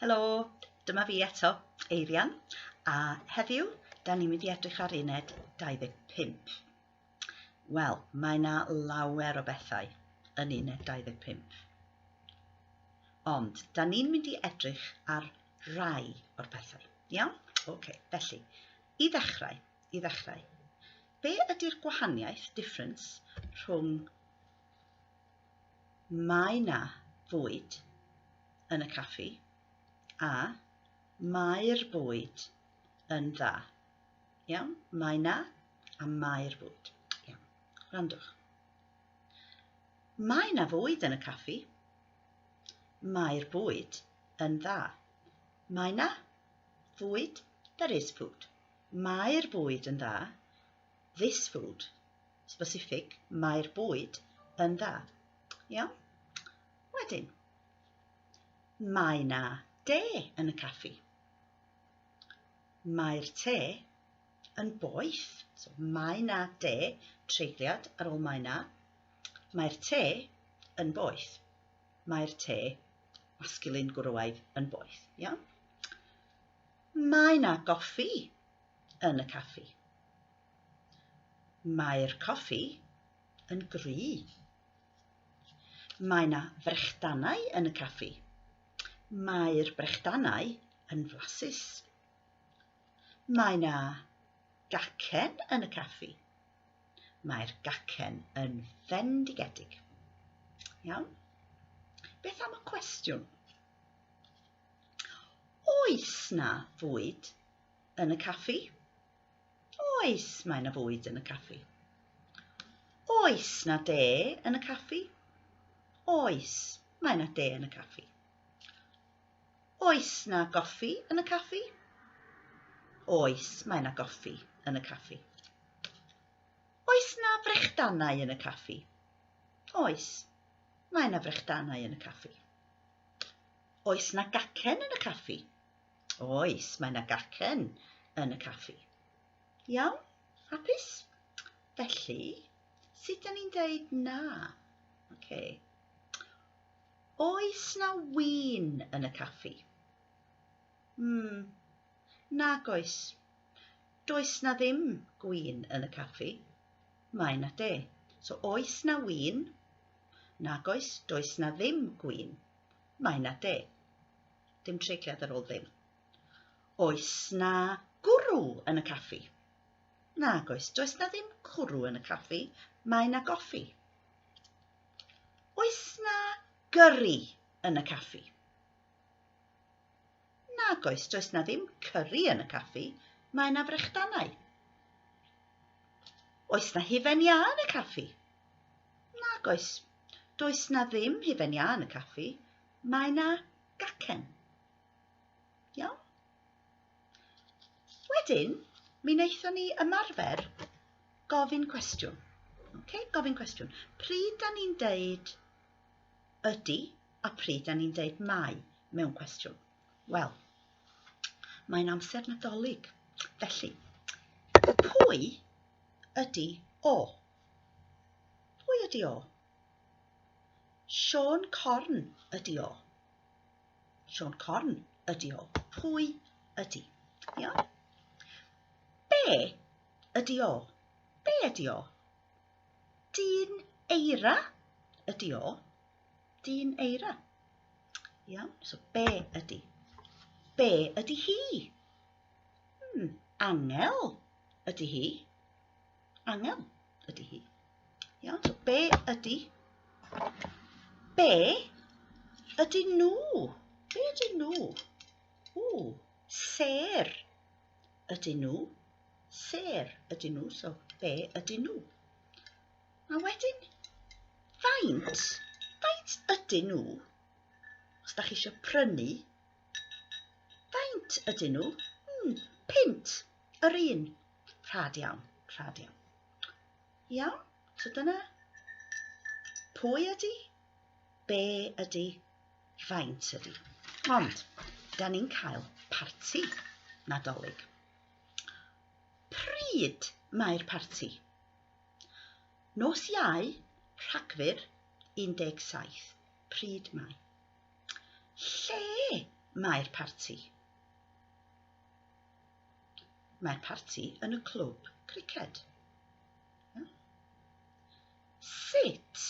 Helo, dyma fi eto, Eirian, a heddiw da ni'n mynd i edrych ar uned 25. Wel, mae yna lawer o bethau yn uned 25. Ond, da ni'n mynd i edrych ar rai o'r pethau. Iawn? Oce, okay, felly, i ddechrau, i ddechrau, be ydy'r gwahaniaeth, difference, rhwng Mae 'na fwyd yn y caffi a mae'r bwyd yn dda. Iawn? Mae 'na a mae'r bwyd. Iawn. Gwrandwch. Mae 'na fwyd yn y caffi. Mae'r bwyd yn dda. Mae 'na fwyd. There is food. Mae'r bwyd yn dda. This food specific, mae'r bwyd yn dda. Iawn? Wedyn, mae 'na de yn y caffi. Mae'r te yn boeth. So, mae 'na de, treigliad ar ôl mae 'na. Mae'r te yn boeth. Mae'r te masculine gwrywaidd yn boeth. Iawn? Mae 'na goffi yn y caffi. Mae'r coffi yn gry. Mae 'na frechdanau yn y caffi. Mae'r brechdanau yn flasus. Mae 'na gacen yn y caffi. Mae'r gacen yn fendigedig. Iawn? Beth am y cwestiwn? Oes 'na fwyd yn y caffi? Oes, mae 'na fwyd yn y caffi. Oes 'na de yn y caffi? Oes, mae 'na de yn y caffi. Oes 'na goffi yn y caffi? Oes, mae 'na goffi yn y caffi. Oes 'na frechdanau yn y caffi? Oes, mae 'na frechdanau yn y caffi. Oes 'na gacen yn y caffi? Oes, mae 'na gacen yn y caffi. Iawn? Hapus? Felly, sut da ni'n deud na? Oce. Oes 'na win yn y caffi? Hmm, nag oes. Does 'na ddim gwin yn y caffi. Mae 'na de. So, oes 'na win? Nag oes, does 'na ddim gwin. Mae 'na de. Dim treigliad ar ôl ddim. Oes 'na gwrw yn y caffi? Nag oes, does 'na ddim cwrw yn y caffi, mae 'na goffi. Oes 'na gyri yn y caffi? Nag oes, does 'na ddim cyri yn y caffi, mae 'na frechdanau. Oes 'na hufen iâ yn y caffi? Nag oes, does 'na ddim hufen iâ yn y caffi, Mae 'na gacen. Iawn? Wedyn, mi wnaethon ni ymarfer gofyn cwestiwn. Okay? Gofyn cwestiwn. Pryd da ni'n deud ydy a pryd da ni'n deud mae mewn cwestiwn? Wel, mae'n amser Nadolig. Felly, pwy ydy o? Pwy ydy o? Siôn Corn ydy o. Siôn Corn ydy o. Pwy ydy? Iawn? Be ydy o? Be ydy o? Dyn eira ydy o. Dyn eira. Iawn, so be ydy? Be ydy hi? Hmm, angel ydy hi. Angel ydy hi. Iawn, so be ydy? Be ydy nhw? Be ydy nhw? Ww, sêr ydy nhw. Sêr ydy nhw, so be ydy nhw? A wedyn, faint? Faint ydyn nhw? Os da chi eisiau prynu, faint ydyn nhw? Hmm, pint, yr un. Rhad iawn, rhad iawn. Iawn, so dyna pwy ydy, be ydy, faint ydy. Ond, da ni'n cael parti Nadolig. Pryd mae'r parti? Nos Iau, Rhagfyr 17. Pryd mae? Lle mae'r parti? Mae'r parti yn y clwb criced. Sut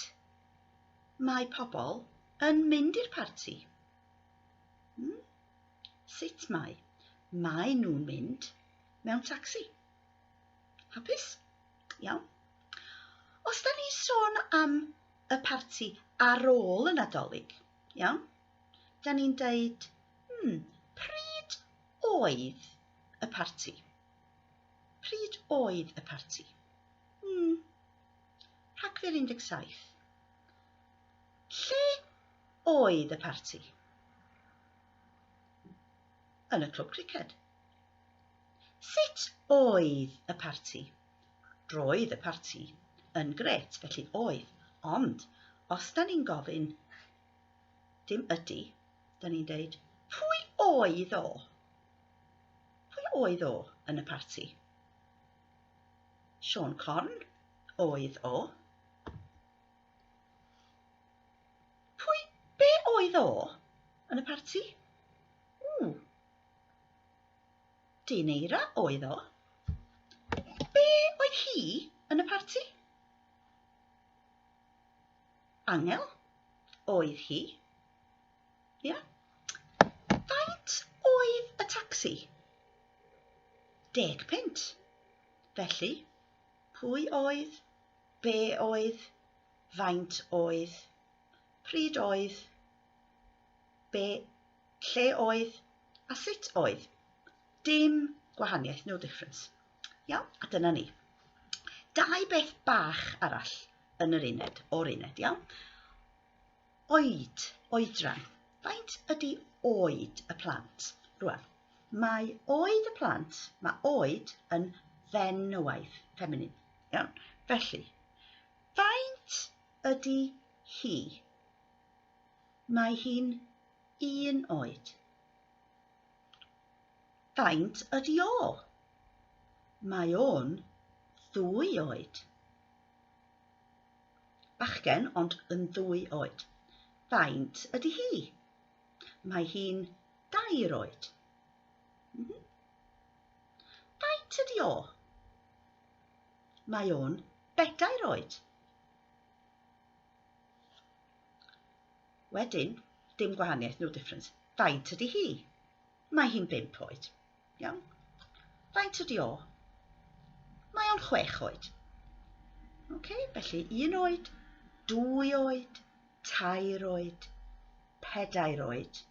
mae pobl yn mynd i'r parti? Hmm? Sut mae? Mae nhw'n mynd mewn tacsi. Hapus? Iawn. Os da ni'n sôn am y parti ar ôl y Nadolig, iawn? Da ni'n deud, pryd oedd y parti? Pryd oedd y parti? Rhagfyr 17. Lle oedd y parti? Yn y clwb criced. Sut oedd y parti? Roedd y parti yn grêt, felly oedd. Ond, os da ni'n gofyn dim ydy, da ni'n deud, pwy oedd o? Pwy oedd o yn y parti? Siôn Corn oedd o. Pwy, be oedd o yn y parti? Ww, dyn eira oedd o. Be oedd hi yn y parti? Angel oedd hi. Ia? Faint oedd y tacsi? 10 punt. Felly, pwy oedd, be oedd, faint oedd, pryd oedd, be, lle oedd, a sut oedd. Dim gwahaniaeth, no difference. Iawn, a dyna ni. Dau beth bach arall yn yr uned, o'r uned, iawn? Oed, oedran. Faint ydy oed y plant? Rwan, mae oed y plant, mae oed yn fenywaidd, feminine. Iawn? Felly, faint ydy hi? Mae hi'n un oed. Faint ydy o? Mae o'n ddwy oed. Bachgen, ond yn ddwy oed. Faint ydy hi? Mae hi'n dair oed. Faint ydy o? Mae o'n bedair oed. Wedyn, dim gwahaniaeth, no difference. Faint ydy hi? Mae hi'n bump oed. Iawn? Faint ydy o? Mae o'n chwech oed. Ok, felly un oed, dwy oed, tair oed, pedair oed,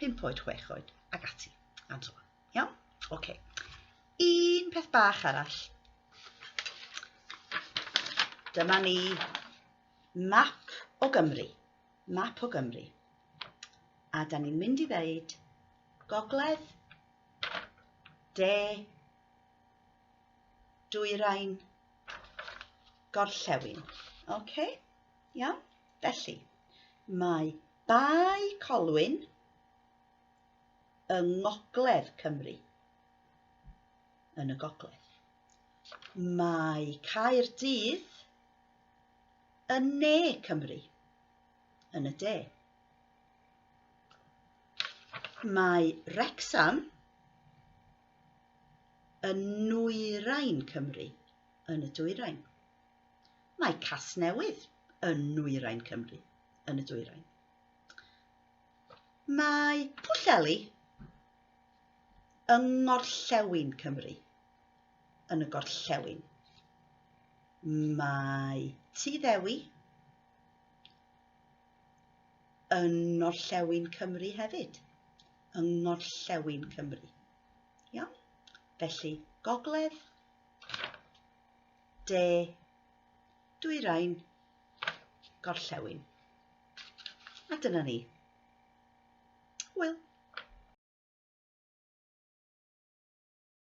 pump oed, chwech oed, ac ati, and so on. Iawn? Ok. Un peth bach arall. Dyma ni map o Gymru. Map o Gymru. A da ni'n mynd i ddeud gogledd, de, dwyrain, gorllewin. Ok? Iawn? Felly, mae Bae Colwyn yng ngogledd Cymru. Yn y gogledd. Mae Caerdydd yn ne Cymru. Yn y de. Mae Wrecsam yn nwyrain Cymru. Yn y dwyrain. Mae Casnewydd yn nwyrain Cymru. Yn y dwyrain. Mae Pwllheli yng ngorllewin Cymru, yn y gorllewin. Mae Tŷ Ddewi yn ngorllewin Cymru hefyd, yng ngorllewin Cymru. Iawn? Felly, gogledd, de, dwyrain, gorllewin. A dyna ni. Hwyl.